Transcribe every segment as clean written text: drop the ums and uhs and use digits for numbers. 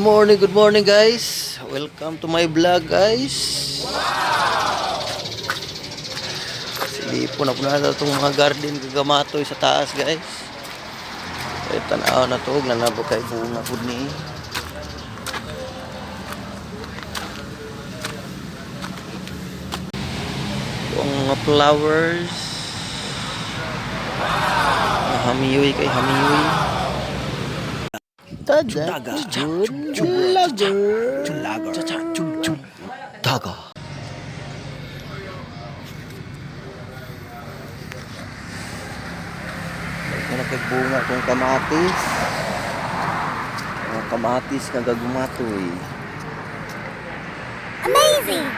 Good morning guys. Welcome to my vlog, guys. Silipon na po na itong mga garden gagamatoy sa taas, guys. Kaya tanaw na to, nanabo kay bunga po ni. Ito ang mga flowers. Hamiyoy kay hamiyoy. Tada, Chulager. Chulager. Daga. Ito na kay bunga kong kamatis. Mga kamatis nga gagumatoy. Amazing!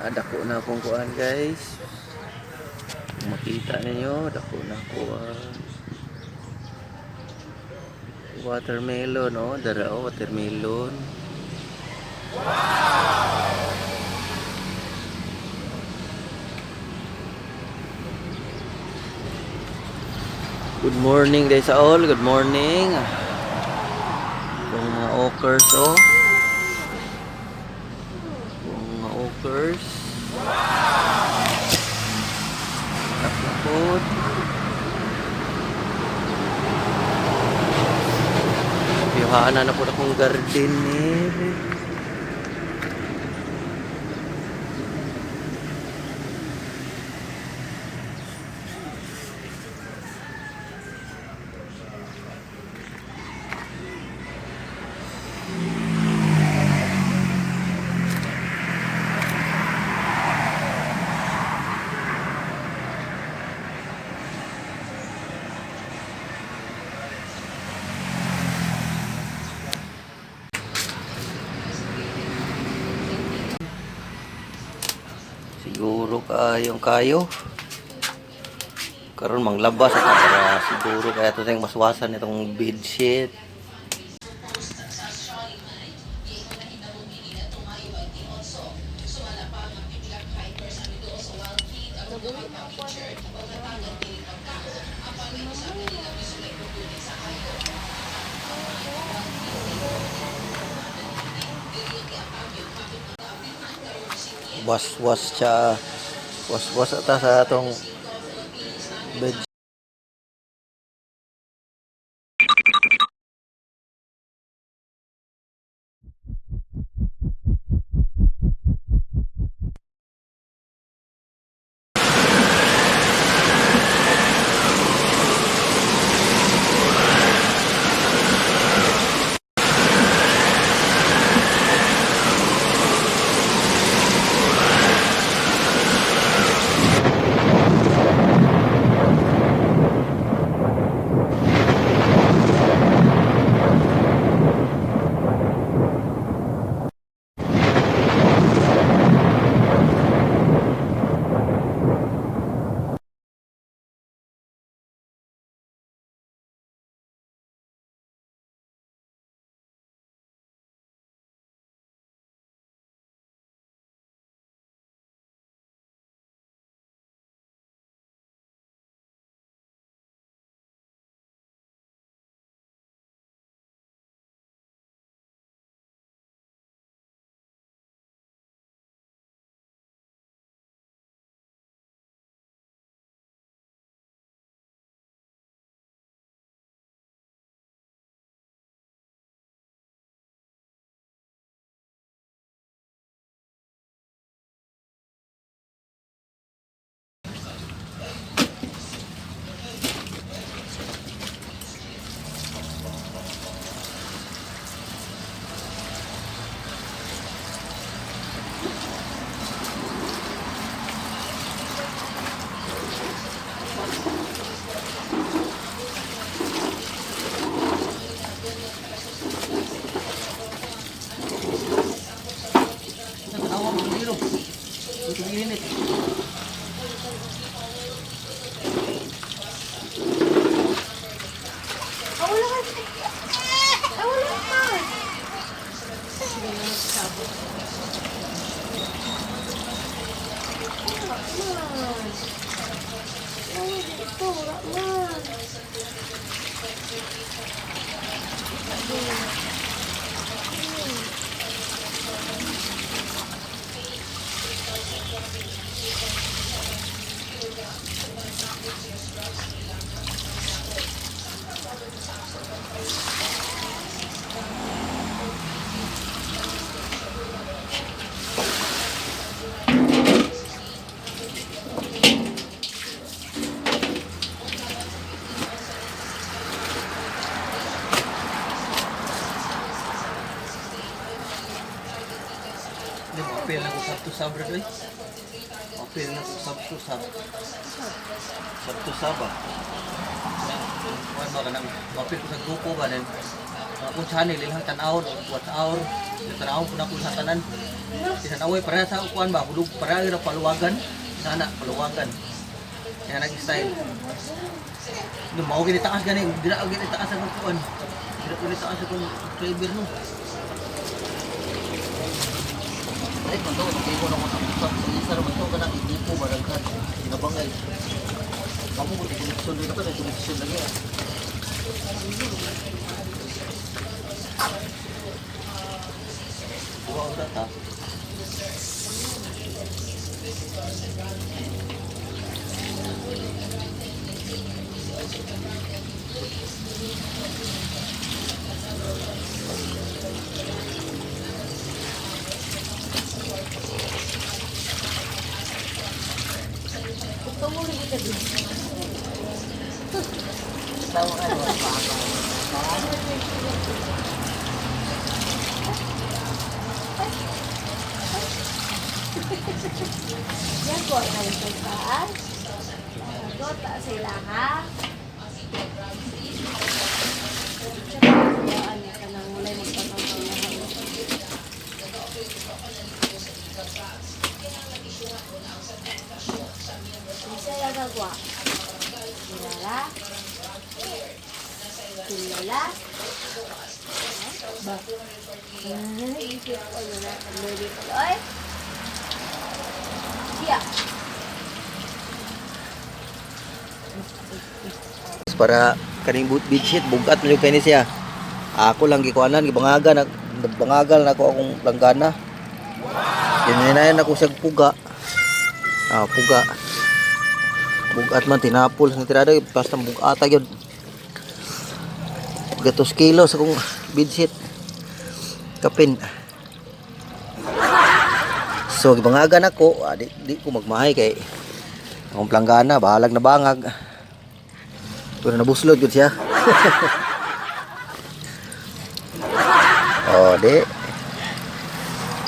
Ah, dako na akong kuan, guys. Kung makita ninyo, dako na ako watermelon, oh, dara oh, watermelon. Wow! Good morning guys sa all. Good morning. Itong mga okers oh. Itong mga okers. Tap na po. Piyuhaan na po akong garden eh. Siguro kayong kayo. Karon manglabas at para siguro kaya ito tayong maswasan itong bedsheet. Was-was siya. Was-was ata sa atong bed. Ito, wala man. Di ba, apil na ko sub to sub, Brad, oy. Apil na ko sub to sub. Sub to sub, ah. Kuan ba kanang apil ko sa grupo ba then akong channel ilang tan-awon o watch hour, tan-awon ko na ko sa tanan. Tinanaway para sa kuan ba hulog para ra paluwagan nana paluwagan. Kaya nag-style. No, mao gini taas gani, dira gini taas akong kuan. Dira gini taas akong subscriber no. Ay, kung to, ko na ko sa sa isa ra man to kanang igipo ba daghan. Kinabangay. Kamo ko connection dito na connection lagi ah. Wow, data. Ito mo rin ka din. Yan po ay nagtagpaan. Gota sila ha. Tsaka, ano ka nang mulay magpatong sila ha. Isa yung gagawa. Kilala. Kilala. Ba? Naisip ko na ang baby ko. Ay! Siya. Para kaning bedsheet bugat man jud kay ni siya. Ako lang gikuanan gibangagan nagbangagal na ako akong langgana. Kininayan ako siya puga. Ah, puga. Bugat man tinapol sa tirada basta bugata gyud. Gatos kilo sa akong bedsheet. Kapin. So gibangagan ako, ah, di ko magmahay kay akong planggana bahalag na bangag. Pero nabuslod yun siya. Oh, di.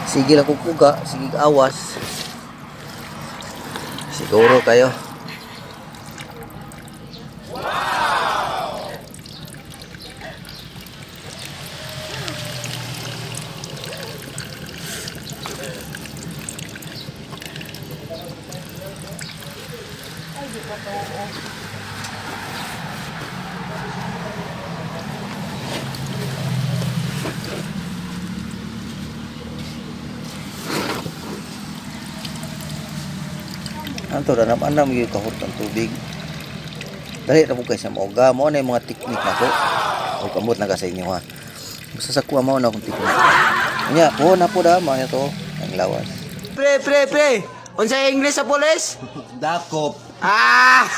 Sige lang kukuga, sige awas. Siguro kayo. Ay, di pa to. Anto na naman anam yung kahurt ang tubig. Dali ra po kay sa moga mo na yung mga teknik nako. O kamot na ka sa inyo ha. Basta sa kuha mo na akong teknik. Nya, po na po da mga to ang lawas. Pre, pre, pre. Unsa English sa pulis? Dakop. Ah!